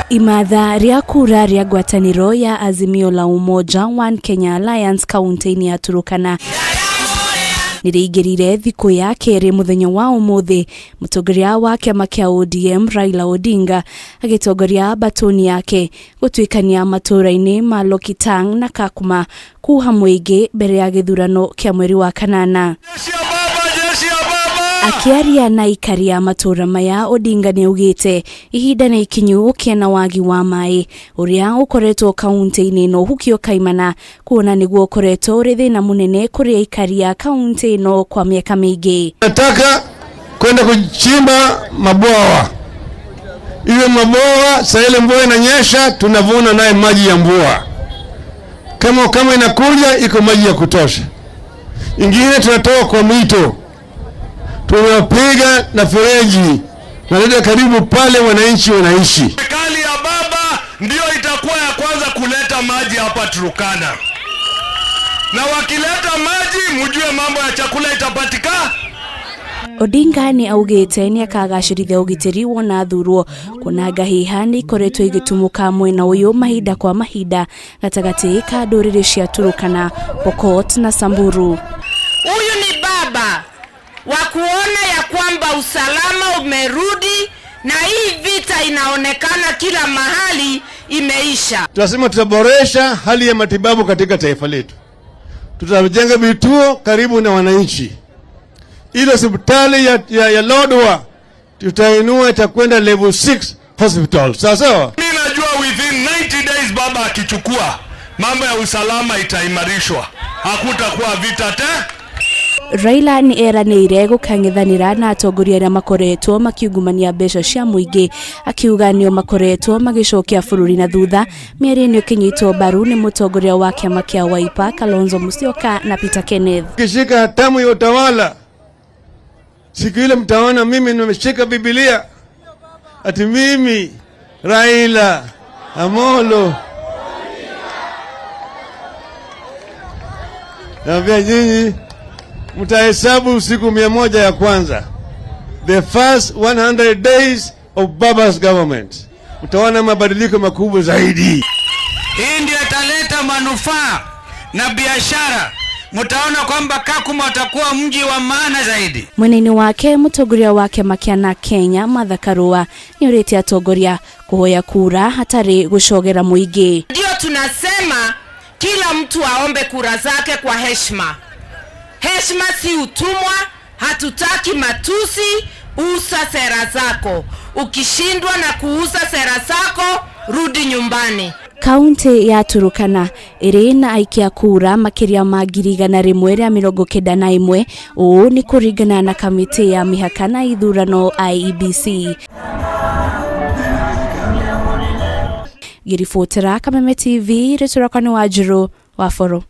Imatha rĩa kura rĩa ngwatanĩro ya Azimio la Umoja One Kenya Alliance kaunti-inĩ ya Turukana nĩrĩingĩrire thikũ ya kerĩ mũthenya wa ũmũthĩ. Mũtongoria wa kĩama kĩa ODM Raila Odinga agĩtongoria mbatũni yake gũtuĩkania matũũra-inĩ ma Lokitang na Kakuma kuha mũingĩ mbere ya gĩthurano kĩa mweri wa kanana. Akĩaria na aikari a matũũra maya, Odinga nĩaugĩte ihinda nĩ ikinyu gũkĩa wagi wa maĩ ũrĩa ũkoretwo kaunti-inĩ ĩno hukio kaimana, kuona nĩguo ũkoretwo ũrĩ thĩna mũnene kũrĩ aikari a kaunti ĩno kwa miaka mĩingĩ. Nataka kwenda kuchimba mabwawa, iwe mabwawa saa ile mvua inanyesha tunavuna naye maji ya mvua, kama inakuja iko maji ya kutosha. Ingine tunatoa kwa mito, tunapiga na fereji naleta karibu pale wananchi wanaishi. Serikali ya baba ndio itakuwa ya kwanza kuleta maji hapa Turkana, na wakileta maji mjue mambo ya chakula itapatikana. Odinga nĩ augĩte nĩ akagacĩrithia ũgitĩri wona thurwo, kuona ngahiha nĩ ikoretwo igĩtumũka mwena ũyũ mahinda kwa mahinda gatagatĩ ka ndũrĩrĩ cia Turukana, Pokot na Samburu. Huyu ni baba wa kuona ya kwamba usalama umerudi na hii vita inaonekana kila mahali imeisha. Tunasema tutaboresha hali ya matibabu katika taifa letu, tutajenga vituo karibu na wananchi. Ile hospitali ya Lodwar tutainua itakwenda level 6 hospital. Sawa sawa. Mimi najua within 90 days baba akichukua mambo ya usalama itaimarishwa, hakutakuwa vita tena. Raila nĩ eranĩire gũkang'ethanĩra na atongoria arĩa makoretwo makiungumania mbeca cia mũingĩ, akiuga nĩo makoretwo magĩcokia bũrũri na thutha. Mĩario ĩno ĩkĩnyitwo mbaru nĩ mũtongoria wa kĩama kĩa Wiper Kalonzo Musyoka na Peter Kenneth. Kishika hatamu ya utawala, siku ile mtaona mimi nimeshika Biblia, ati mimi Raila Amolo naambia nyinyi mtahesabu siku 100 ya kwanza, the first 100 days of Baba's government, mtaona mabadiliko makubwa zaidi. Hii ndio italeta manufaa na biashara. Mtaona kwamba Kakuma utakuwa mji wa maana zaidi. Mwena-inĩ wake mũtongoria wa kĩama kĩa na Kenya Martha Karua nĩorĩtie atongoria kũhoya kura hatarĩ gũcogera mũingĩ. Ndio tunasema kila mtu aombe kura zake kwa heshima. Heshima si utumwa, hatutaki matusi. Uza sera zako. Ukishindwa na kuuza sera zako, rudi nyumbani. Kaunti ya Turukana ĩrĩ na aikia kura makĩria ma 191,000, ũũ nĩ kũringana na kamĩtĩ ya mĩhaka na ithurano IEBC. Ngĩribotera Kameme TV, rĩtwa rĩakwa nĩ Wanjirũ wa Boro.